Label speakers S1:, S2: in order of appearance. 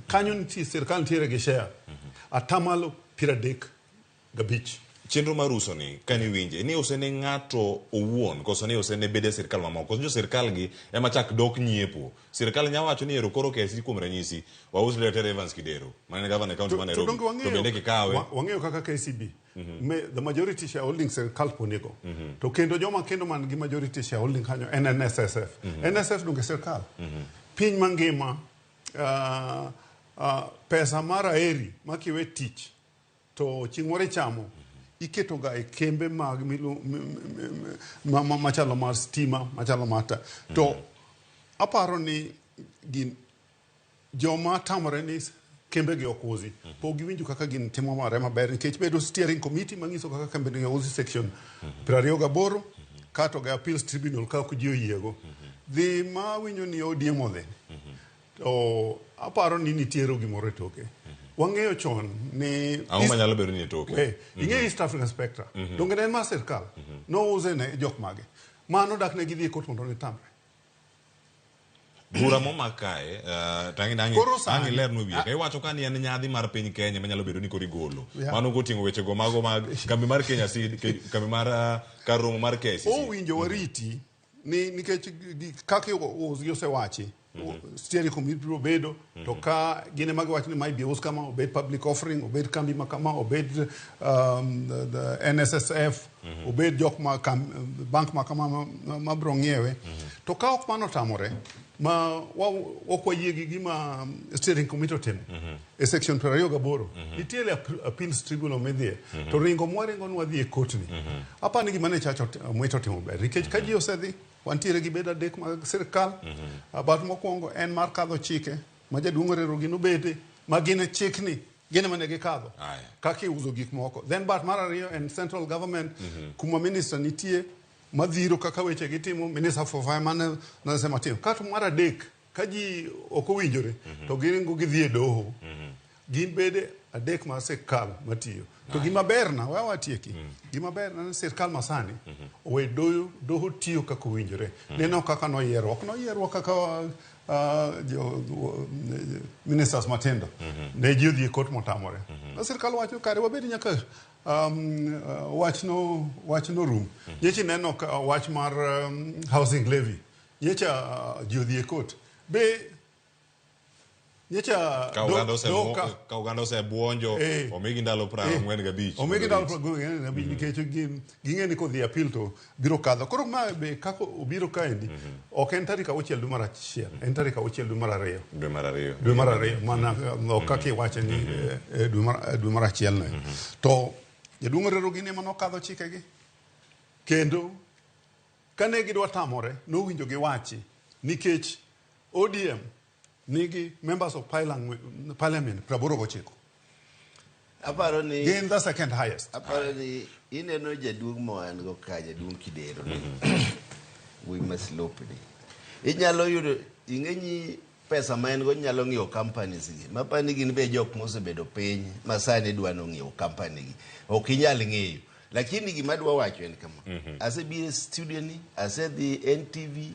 S1: Kanyo nitie sirkal nitiere gi share atamalo 35.
S2: Chenro mar uso ni kane iwinje ni use ne ng'ato owuon koso ni use ne bede sirkal mamoko koso jo sirkal gi ema chak dok nyiepo. Sirkal nya wacho ni ero koro KICC kuom ranyisi waus ne Daktari Evans Kidero ma en gavana e kaunti
S1: To,
S2: ma
S1: to
S2: Nairobi
S1: donge
S2: to
S1: wang'eyo
S2: bende kikawe
S1: wang'eyo kaka KCB me, the majority shareholding sirkal ponigo. To kendo joma kendo man gi majority shareholding kanyo en NSSF. NSSF donge sirkal. Piny mangima pesa mar aeri ma kiwe tich to chieng' moro ichamo iketo ga e kembe mag machalo mar stima machalo mar ta to aparo ni gin joma tamore ni kembe gi ok usi pok giwinjo kaka gin timo mare maber nikech bedo steering committee manyiso kaka kembe gi usi section 28 kato ga appeals tribunal ka ok ji oyiego dhi ma winjo ni ODM odhi to aparo ni nitiere gimoro e toke. Wang'eyo chon ni
S2: Ang'o manyalo bedo ni e toke?
S1: Ing'eyo East African Spectra. Donge ne en mar sirkal? Nouse ne jok mage. Mano dak ne gidhi e court mondo nitamre.
S2: Bura momak kae,
S1: Koro sani-
S2: ang' ilernwa wiye ka. Iwacho ka ni en nyadhi mar piny Kenya manyalo bedo ni koro igolo.
S1: Yeah.
S2: Mano koting'o weche go mago mag kambi mar Kenya Seed, kambi mar kar romo mar KICC.
S1: Owinjo wariti ni nikech kaka usgi osewachi steering committee biro bedo to ka gin ema giwacho ni ma ibi us kama obed public offering obed kambi ma kama obed the NSSF obed jok ma bank ma kama ma biro ng'iewe to ka ok mano otamore ma ok wayie gi gima steering committee otimo e section 28 nitiere appeals tribunal midhiye to ringo mwaringo nwadhi e court ni aparo ni gima ne Chacha Mwita otimo ber nikech ka ji osedhi wantiere gi bede adek mag sirkal bat mokwongo en mar kadho chike ma jaduong' Orero gin obede ma gin e chikni gin ema ne gikadho kaka iuso gik moko. Then bat mar ariyo en central government kuma minister nitie madhiro kaka weche gitimo minister for finance ema timo. Kato mar adek ka ji ok owinjore to giringo gidhi e doho. Gin bede adek mar sirkal matiyo. To gima berna, we watieki. Gima berna ni sirkal masani owe doho tiyo kaka owinjore. Neno kaka noyierwa. Ok noyierwa kaka jo ministers matindo. Ne ji odhi e court motamore. Na sirkal wacho kare wabed nyaka wachno rum. Nyocha ineno ka wach mar housing levy. Nyocha ji odhi e court. Be nyocha
S2: Ka oganda osebuonjo omigi ndalo 45.
S1: Omigi ndalo 45 nikech ging'e ni kodhi appeal to biro kadho. Koro ma be kaka obiro kaendi ok en tarik 6 dwe mar 1, en tarik 6 dwe mar 2.
S2: Dwe mar 2.
S1: Dwe mar 2 mana ok kaka iwache ni dwe mar 1 no. To jaduong' Orero gini ema nokadho chikegi. Kendo kane gidwa tamore nowinjo giwachi nikech ODM nigi members of parliament 89.
S3: Aparo ni
S1: gin the second highest.
S3: Aparo ni ineno jaduong' ma wan go ka, jaduong' Kidero ni. Wuoyi ma slope ni. Inyalo yudo ing'e pesa ma en go nyalo ng'iewo companies gi. Mapani ni gin be jok mosebedo piny ma sani dwa nong'iewo company gi. Ok inyal ng'eyo. Lakini gima adwa wacho en kama. Asebiro e studio ni, asedhi NTV.